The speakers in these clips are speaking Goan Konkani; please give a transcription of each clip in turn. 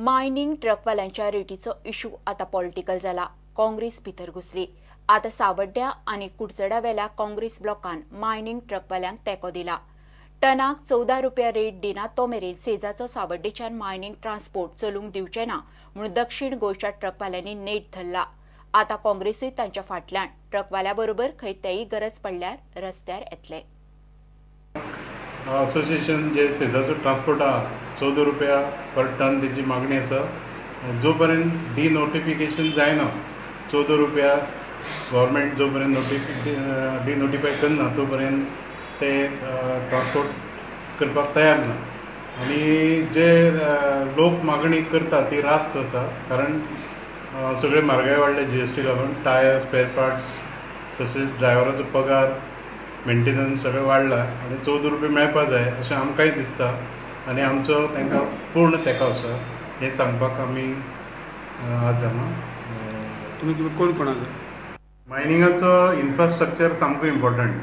मायनिंग ट्रकवाल्यांच्या रेटीचो इशू आतां पॉलिटिकल जाला. काँग्रेस भितर घुसली. आतां सावड्ड्या आनी कुडचड्यावेल्या काँग्रेस ब्लॉकान मायनिंग ट्रकवाल्यांक तेंको दिला. टनाक 14 रुपया रेट दिना तो मेरेन सेजाचो सावड्डेच्यान मायनिंग ट्रान्सपोर्ट चलूंक दिवचे ना म्हूण दक्षिण गोंयच्या ट्रकवाल्यांनी नेट धरला. आतां काँग्रेसूय तांच्या फाटल्यान. ट्रकवाल्या बरोबर खंय तेय गरज पडल्यार रस्त्यार येतले. असोसिएशन जे सेजाचो ट्रान्सपोर्ट आहा 14 रुपया पर टन तेची मागणी आसा. जो पर्यंत डिनोटिफिकेशन जायना 14 रुपया गव्हर्मेंट जो पर्यंत डिनोटिफाय करना तो पर्यंत ते ट्रान्सपोर्ट करपाक तयार ना. आनी जे लोक मागणी करता ती रास्त आसा, कारण सगळे म्हारगाय वाडल्या GST लागून, टायर, स्पेर पार्ट्स, तशेंच ड्रायव्हराचो पगार, मेंटेनन्स सगळें वाडला आनी 14 रुपया मेळपाक जाय अशें आमकांय दिसता आनी आमचो तांकां पूर्ण तेंको आसा हें सांगपाक आमी आज हांगा. तुमी कोण कोण आसा? मायनिंगाचो इन्फ्रास्ट्रक्चर सामको इम्पॉर्टंट.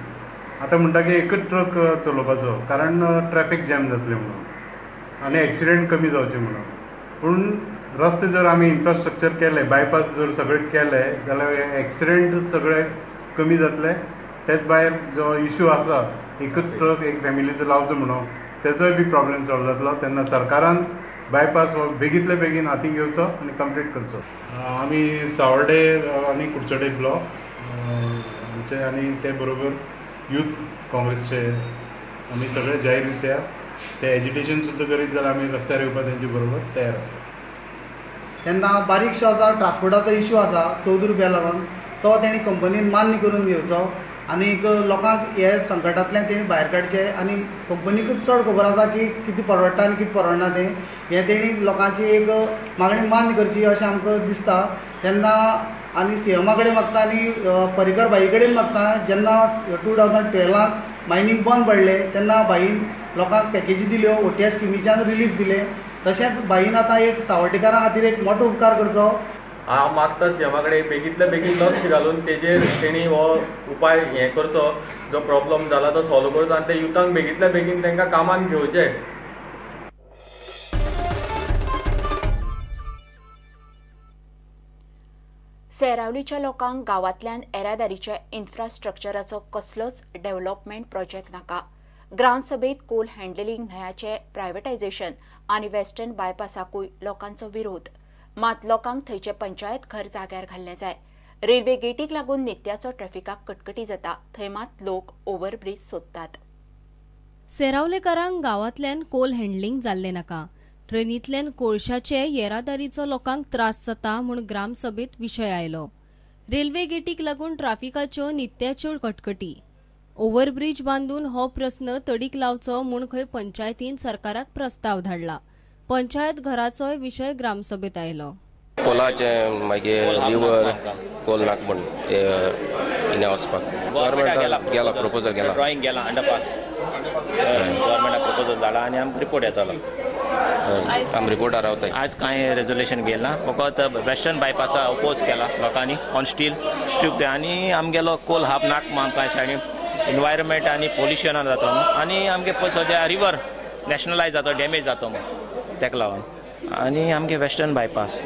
आतां म्हणटा की एकच ट्रक चलोवपाचो, कारण ट्रॅफिक जॅम जातलें म्हणून आनी एक्सिडेंट कमी जावचे म्हणून. पूण रस्ते जर आमी इन्फ्रास्ट्रक्चर केले, बायपास जर सगळे केले जाल्यार एक्सिडेंट सगळे कमी जातले. तेच भायर जो इशू आसा एकच ट्रक एक फॅमिलीचो लावचो म्हणून तेजोय बी प्रॉब्लेम सॉल्व जातलो. तेन्ना सरकारान बायपास हो बेगींतले बेगीन हातीन घेवचो आनी कंप्लीट करचो. आमी सावर्डे आनी कुडचडे ब्लॉक आमचे आनी ते बरोबर यूथ काँग्रेसचे आमी सगळे जाहीर रित्या ते एजिटेशन सुद्दां करीत जाल्यार आमी रस्त्यार येवपाक तेंचे बरोबर तयार आसा. तेन्ना बारीकशो आतां ट्रान्सपोर्टाचो इशू आसा 14 रुपया लागून, तो तेणी कंपनीन मान्य करून घेवचो आनीक लोकांक हे संकटांतल्यान तेणी भायर काडचें. आनी कंपनीकूच चड खबर आसा की कितें परवडटा आनी कितें परवडना तें, हें तेणी लोकांची एक मागणी मान्य करची अशें आमकां दिसता. तेन्ना आनी सीएमा कडेन मागता आनी पर्रीकर भाई कडेन मागता, जेन्ना 2012 मायनींग बंद पडलें तेन्ना भाईन लोकांक पॅकेजी दिल्यो, OTS स्किमीच्यान रिलीफ दिलें. तशेंच भाईन आतां एक सावड्डेकारां खातीर एक मोठो उपकार करचो. हांव मागता सीएमा कडेन बेगींतल्या बेगीन लक्ष घालून तेजेर तेणी हो उपाय हें करचो, जो प्रॉब्लम जाला तो सॉल्व करचो आनी ते युथांक बेगींतल्या बेगीन तांकां कामान घेवचें. सेरावलीच्या लोकांक गांवांतल्यान येरादारीच्या इन्फ्रास्ट्रक्चराचो कसलोच डेव्हलपमेंट प्रोजेक्ट नाका. ग्रामसभेत कोल हँडलिंग न्हंयाचें प्रायव्हेटायझेशन आनी वेस्टर्न बायपासाकूय लोकांचो विरोध. मात लोकांक थंयचें पंचायत घर जाग्यार घाल्लें जाय. रेल्वे गेटीक लागून नित्याचो ट्रॅफिकाक कटकटी जाता, थंय मात लोक ओव्हरब्रीज सोदतात. सेरावलेकारांक गांवांतल्यान कोल हँडलिंग जाल्लें नाका. ट्रेनींतल्यान कोळशाचे येरादारीचो लोकांक त्रास जाता म्हूण ग्रामसभेत विशय आयलो. रेल्वे गेटीक लागून ट्राफिकाच्यो नित्याच्यो कटकटी. ओव्हरब्रीज बांदून हो प्रस्न तडीक लावचो म्हूण खंय पंचायतीन सरकाराक प्रस्ताव धाडला. पंचायत घराचोय विशय ग्रामसभेत आयलो. कोलाचे मागीर रिवर कोल नाक म्हूण वचपाक गव्हर्मेंटाक गेला प्रपोजल, गेला ड्रॉइंग गेला, अंडरपास गव्हर्मेंटाक प्रपोजल धाडला आनी आमकां रिपोर्ट येतलो. आम रिपोर्टार रावताय. आज कांय रेजोल्युशन गेला, फकत वेस्टर्न बायपासा अपोज केला लोकांनी ऑन स्टील स्ट्रीप आनी आमगेलो कोल हाब नाक आमकां सायडीन इनवायरमेंट आनी पोल्युशनान जाता आनी आमगे सद्या रिवर नॅशनलायज जाता, डॅमेज जाता तेका लागून. आनी आमगे वेस्टर्न बायपास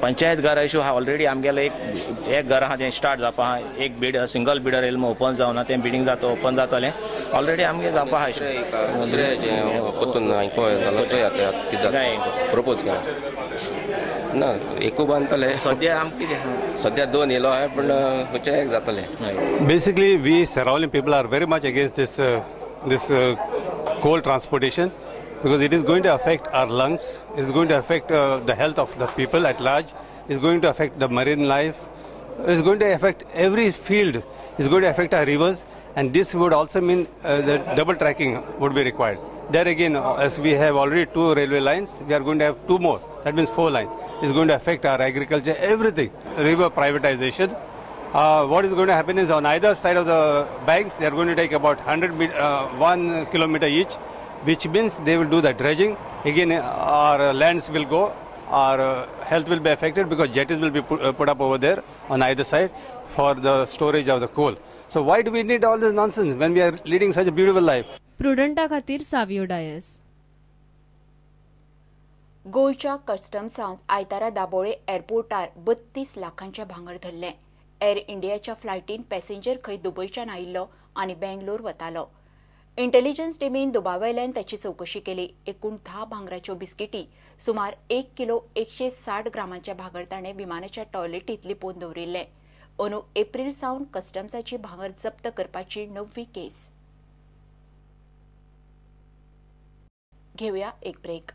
पंचायत घर इशू आहा ऑलरेडी आमगेलें एक घर आहा तें स्टार्ट जावपा आहा, एक बीड सिंगल बिडर येयलें ओपन जावना, तें बिडींग जाता ओपन जातलें ऑलरेडी आमगे जावपा आहा. दुसरें प्रपोज केला ना, एकू बांदतले सद्या आमकां कितें सद्या 2 येयलो आहा पूण खंयचें एक जातलें. Basically we Seraulim people are very much against this this coal transportation because it is going to affect our lungs, it is going to affect the health of the people at large, it is going to affect the marine life, it is going to affect every field, it is going to affect our rivers, and this would also mean the double tracking would be required. There again, as we have already 2 railway lines, we are going to have 2 more, that means 4 lines. It is going to affect our agriculture, everything. River privatization. What is going to happen is on either side of the banks, they are going to take about 1 kilometer each, which means they will do the dredging. Again, our lands will go, our health will be affected because jetties will be put up over there on either side for the storage of the coal. So why do we need all this nonsense when we are leading such a beautiful life? प्रुडंटा खातीर सावियो डायस. गोंयच्या कस्टम्सान आयतारा दाबोळे एअरपोर्टार 32 लाखांचें भांगर धरलें. एअर इंडियाच्या फ्लायटीन पॅसेंजर खंय दुबयच्यान आयिल्लो आनी बेंगलोर वतालो. इंटेलिजन्स टिमीन दुबावेल्यान ताची चवकशी केली. एकूण 10 भांगराच्यो बिस्किटी सुमार 1 किलो 160 ग्रामांचें भांगर ताणें विमानाच्या टॉयलेटींत लिपोवन दवरिल्लें. अंदू एप्रील सावन कस्टम्साची भांगर जप्त करपाची 9वी केस. घेवया एक ब्रेक.